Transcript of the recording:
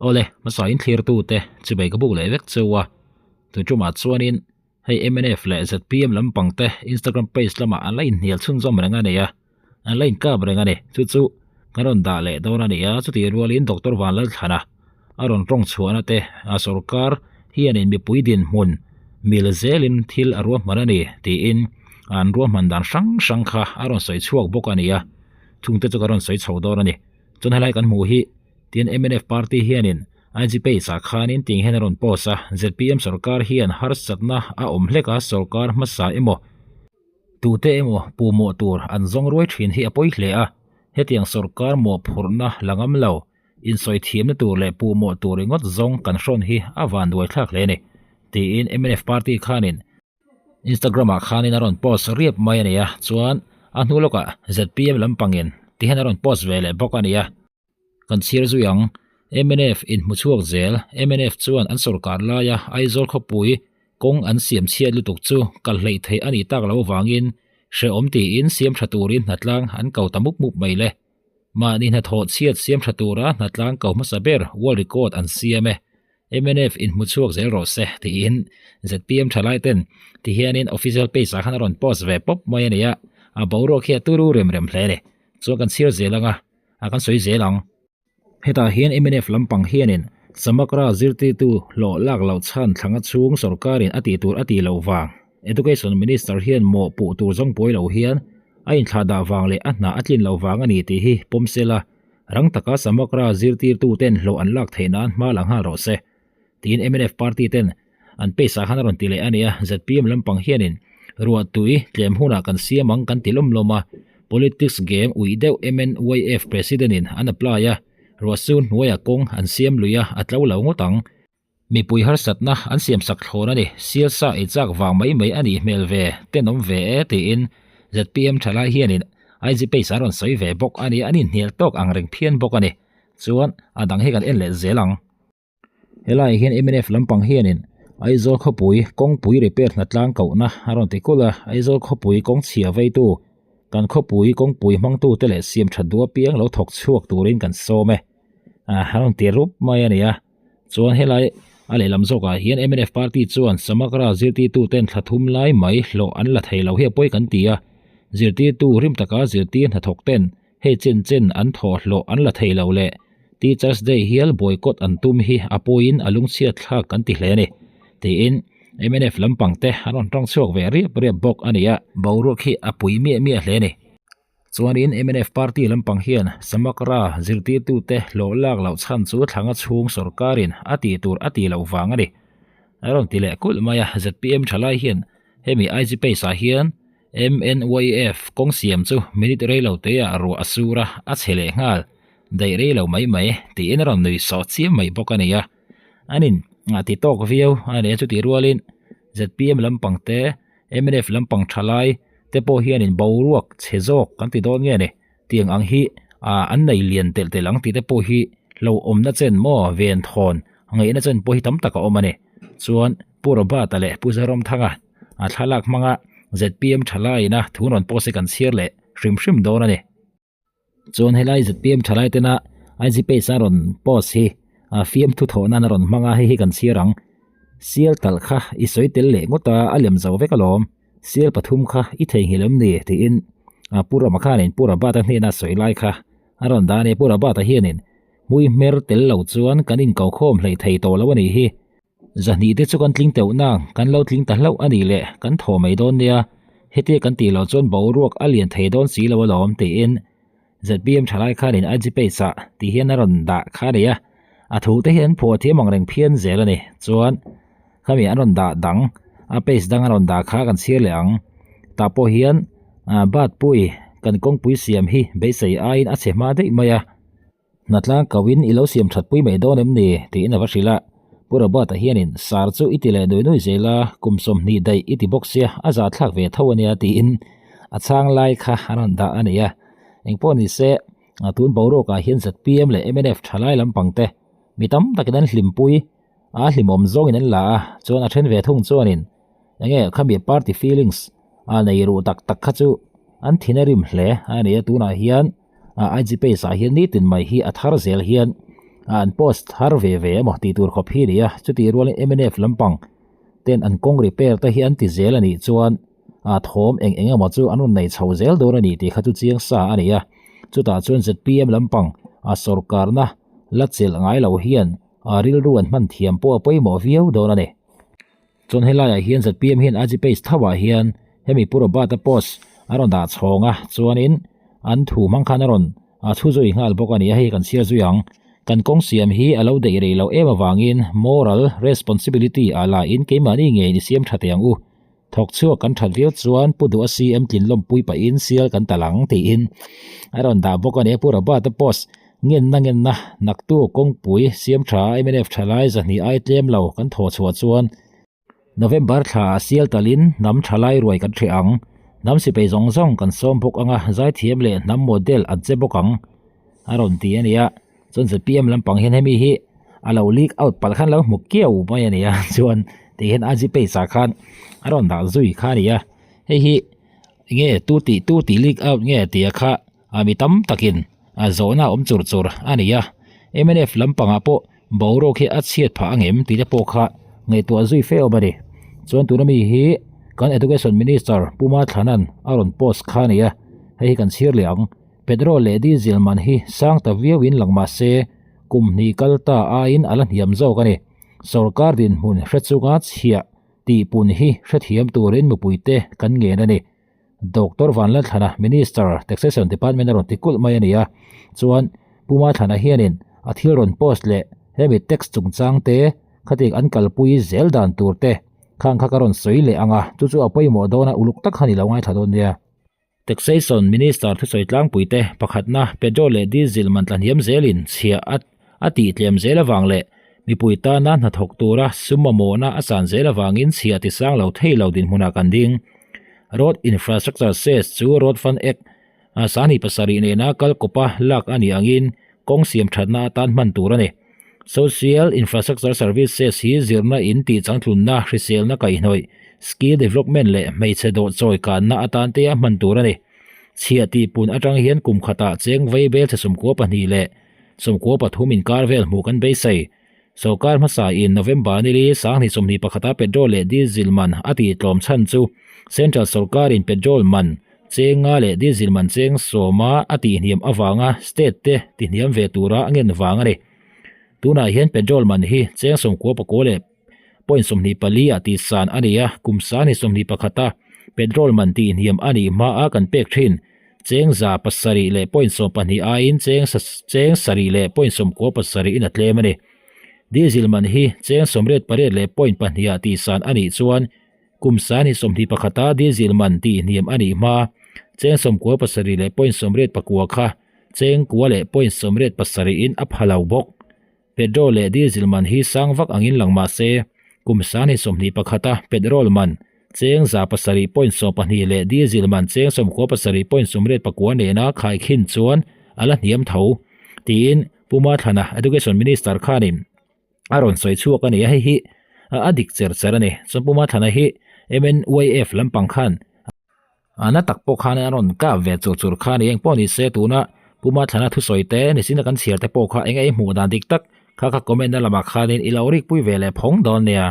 Awle, hmasa in thlirtute chibei ka buk leh vek cheu a, tun tumah chuanin hei mnf leh zpm lampang te Instagram page lamah an la inhnial chhunzawm reng a ni a, an la inkap reng a ni. Chu chu kan rawn dah leh dawn a ni a, chutih rualin Doctor Vanlalthlana a rawn tawng chhuahna te a sorkar hianin mipui dinhmun mil zelin thil a ruahman a ni tiin an ruahman dan hrang hrang kha a rawn sawi chhuak bawk a ni a, chungte chu ka rawn sawi chho dawn a ni. Chuan helai kan hmuh hi tin mnf party hianin IG page ah khanin ting hian a rawn post a, zpm sorkar hian harsatna a awm hlek a sorkar hmasa emaw tute emaw puhmawh tur an zawng ruai thin hi a pawi hle a, hetiang sorkar mawhphurhna la ngam lo insawi thiamna tur leh puhmawh tur ringawt zawng kan hrawn hi a van duai thlak hle a ni tiin mnf party khanin Instagram ah khanin a rawn post riap mai a ni a, chuan a hnu lawkah zpm lampangin ti hian a rawn post ve leh bawk a ni a. Kan chhiar zui ang, mnf inhmu chhuak zel, mnf chuan an sawrkar laia Aizawl khawpui kawng an siam chhiat lutuk chu kal hleih theih a nih tak loh avangin hrehawm tiin siam tha turin hnatlang an ko ta mup mup mai le. Mahni hnathawh chhiat siam tha tura hnatlang ko hmasa ber world record an siam e. Mnf in hmu chhuak zel rawh se tiin zpm thalai ten ti hianin official page ah khan a rawn post ve pawp mai a ni a, a boruak hi a turu rem rem hle a ni. Chuan kan chhiar zel ang a, a kan sawi zel ang. Hetah hian mnf lampang hianin Samakra zirtirtu hlawh lak loh chhan thlanga chhung sorkarin a tih tur a tih loh vang Education Minister hian mawh puh tur zawng buai lo hian a inthlah dah vang leh a hna a tlin loh vang a ni tih hi pawm sela Rang taka Samagra zirtirtuten hlawh an lak theih nan hma la nghal rawh se, tiin mnf party ten an pace ah khan a rawn ti leh a ni a, zpm lampang hianin ruah tui tlem hunah kan siam ang kan ti lawm lawm a, politics game uih deuh MNYF president in an apply a, ruah sur hnuaiah kawng an siam lui a, a tlo lo ngawt ang. Mipui harsatna an siamsak thlawn a ni, sialsa ei chak vang mai mai a nih hmel ve, tenawm ve e tiin zpm thalai hianin IG page a rawn sawi ve bawk a ni, an inhnial tawk ang reng phian bawk a ni. Chuan a dang hi kan en leh zel ang. Helaiah hian mnf lampang hianin Aizawl khawpui kawngpui repair hnatlang kohna a rawn ti kulh a, Aizawl khawpui kawngchhia veitu kan khawpui kawngpui hmangtute leh siamthat duh apiang lo thawk chhuak turin kan sawm e a rawn ti rup mai a ni a. Chuan helai a lehlam zawkah hian mnf party chuan Samagra zirtirtuten thla thum lai mai hlawh an la thei lo hi a pawi kan ti a, zirtirtu rim taka zirtir hnathawk ten hei chen chen an thawh hlawh an la thei lo leh Teachers Day hial boycott an tum hi a pawiin a lungchhiat thlak kan ti hle a ni tiin mnf lampang te an rawn tawng chhuak ve riap riap bawk a ni a. Boruak hi a pui miah miah hle a ni. Chuanin mnf party lampang hian Samakra zirtirtute hlawh lak loh chhan chu thlanga chhung sorkarin a tih tur a tih loh vang a ni. A rawn ti leh kulh mai a, zpm thalai hian hemi IG page ah hian MNYF kawng siam chu minute rei lo te ah ruah a sur a, a chhe leh nghal daih rei lo mai mai tiin a rawn nui sawh chiam mai bawk a ni a. An in ti tawk viau a ni a, chutih rualin zpm lampang te mnf lampang thalai te pawh hianin boruak chhe zawk kan ti dawn nge ni tiang ang hi ah an nei lian telh telh ang tih te pawh hi hlauhawmna chen maw ven thawn ngaihna chen pawh hi tam tak a awm a ni chuan Pu Robert-a leh Pu Zoramthanga a thlalak hmanga zpm thalaiin a thu rawn post hi kan chhiar leh hrim hrim dawn a ni. Chuan helai zpm thalai tena IG page a rawn post hi a fiamthu thawh nan a rawn hmang a hei hi kan chhiar ang. Sial talh kha i sawi tel leh ngawt a a lem zo vek alawm. Sial pathum kha i theihnghilh em ni tiin a Pu Rama khanin Pu Rabata hnena sawi lai kha a rawn dah a ni. Pu Rabata hianin hmui hmer tel lo chuan kan inko khawm hleih thei tawh lo a nih hi. Zahnih te chu kan tling teuh nang, kan lo tling ta hlauh a nih leh kan thaw mai dawn nia, hetia kan tih loh chuan boruak a lian thei dawn si lo alawm tiin zpm thalai khanin IG page ah ti hian a rawn dah kha a ni a, a thu te hi an phuah thiam ang reng phian zel a ni. Chuan khami an rawn dah dang a page dang a rawn dah kha kan chhiar leh ang tah pawh hian bat pui kan kawngpui siam hi beisei aiin a chhe hma daih mai a. Hnatlang kauin i lo siam that pui mai dawn em ni? tiin a va hrilh a. Pu Robert-a hianin, Sar chu i ti leh nui nui zel a, kum 20 daih i ti bawk sia, a za thlak ve tho a nia tiin a chhang lai kha a rawn dah a ni a. Engpawh ni se, tun boruakah hian zpm leh mnf thalai lampang te mi tam takin an hlimpui a, hlimawm zawngin an la a, chuan a then ve thung chuanin enge khami party feelings a nei ruh tak tak kha chu an thin a rim hle a ni a, tunah hian. a IG page ah hian nitin mai hi a thar zel hian An post thar ve ve emaw tih tur khawp hi a ni a, chutih rualin mnf lampang ten an kawng repair te hi an ti zel a nih chuan a thawm eng eng emaw chu an rawn nei chho zel dawn a ni tih kha chu chiang sa a ni a. Chutah chuan zpm lampang a sawrkarna la chelh ngai lo hian a rilru an hman thiam pawh a pawimawh viau dawn a ni. Chuan helaiah hian zpm hian IG page tho ah hian hemi Pu Robert-a post a rawn dah chhawng a, chuanin an thu hmang khan a rawn chhu zui nghal bawk a ni a, hei kan chhiar zui ang. Kan kawng siam hi a lo daih rei loh em avangin moral responsibility ah la in keimahni ngeiin i siam tha teh ang u. Thawk chhuak kan that viau chuan Pu Duha CM tlin lawmpui pahin sial kan tal ang tiin a rawn dah bawk a ni a, Pu Robert-a post Ngenna ngenna naktu kawngpui siam tha mnf thalai zahnih ai tlem lo kan thaw chhuah chuan November thla ah sial talin hnam thalai ruai kan hreh ang. Hnam sipei zawng zawng kan sawm bawk anga zaithiam leh hnam model an che bawk ang a rawn ti a nia. Chuan zpm lampang hian hemi hi a lo leak out palh khan lo hmu kiau mai a nia chuan tihian IG page ah khan a rawn dah zui kha a nia. Hei hi nge tu tih tu tih leak out nge tia kha a mi tam takin a zawhna awm chur chur a ni a, mnf lampangah pawh boruak hi a chhiat phah angem tih te pawh kha ngaihtuah zui fe awm a ni. Chuan tuna mi hi kan Education Minister Pu Mathlanan a rawn post kha a ni a, hei hi kan chhir leh ang. Petrol leh diesel man hi sang ta viauin lang mah se kum hnih kal ta aiin a la hniam zawk a ni. Sorkar dinhmun hre chunga chhiah tihpun hi hrethiam turin mipuite kan ngen a ni. Doctor Vanlalthlana, Minister, Taxation Department a rawn ti kulh mai a ni a, chuan Pu Mathlana hianin a thil rawn post leh hemi tax chungchang te khatik an kalpui zel dan tur te khang kha ka rawn sawi leh ang a, chu chu a pawimawh dawn a, uluk tak khan i lo ngaithla dawn nia. Taxation Minister thusawi tlangpui te pakhatna petrol leh diesel man tla hniam zelin chhiah a a tih tlem zel avang leh mipui tana hnathawk tura sum mamawhna a san zel avangin chhiah ti sang lo thei lo dinhmunah kan ding. Road Infrastructure Cess chu Road Fund Act a sahnih pasarih nena kal kawpa lak a nih angin kawng siam thatna atan hman tur a ni. Social Infrastructure Service Cess hi zirna in tih changtlunna, hriselna kaihhnawih, skill development leh hmeichhe dawh chawi kanna atan te a hman tur a ni. Chhiah tihpun atang hian kum khatah cheng vei bel chhe 12 leh 13 inkar vel hmuh kan beisei. Sorkar hmasa in November nili 2021 a petrol leh diesel man a tih tlawm chhan chu Central sorkar in petrol man cheng nga leh diesel man cheng sawma a tih hniam avanga state te ti hniam ve tura a ngen vang a ni. Tunah hian petrol man hi cheng 99 leh point 24 ah tih san a ni a, kum 2021 a petrol man tih hniam a nih hma a kan pek thin. Cheng 700 leh point 12 aiin cheng cheng sarih leh point 97 in a tlem a ni. Diesel man hi cheng 88 leh point pahnih ah tihsan a nih chuan kum 2021 a diesel man tihhniam a nih hma cheng 97 leh point 89 kha cheng kua leh point 87 in a pha lo bawk. Petrol leh diesel man hi sang vak angin lang mah se, kum 2021 a petrol man cheng 7.12 leh diesel man cheng 97.89 nena khaikhin chuan a la hniam tho, tiin Pu Mathlana, Education Minister khanin a rawn sawi chhuak a ni a, hei hi a dik cher cher a ni. Chuan Pu Mathlana hi MNYF lampang khan A na tak pawh khan a rawn kap ve chur chur kha a ni. Engpawh ni se tuna Pu Mathlana thusawi te nichin a kan chhiar te pawh kha eng ei hmuh dan dik tak kha kha comment na lamah khanin i lo rik pui ve leh phawng dawn nia.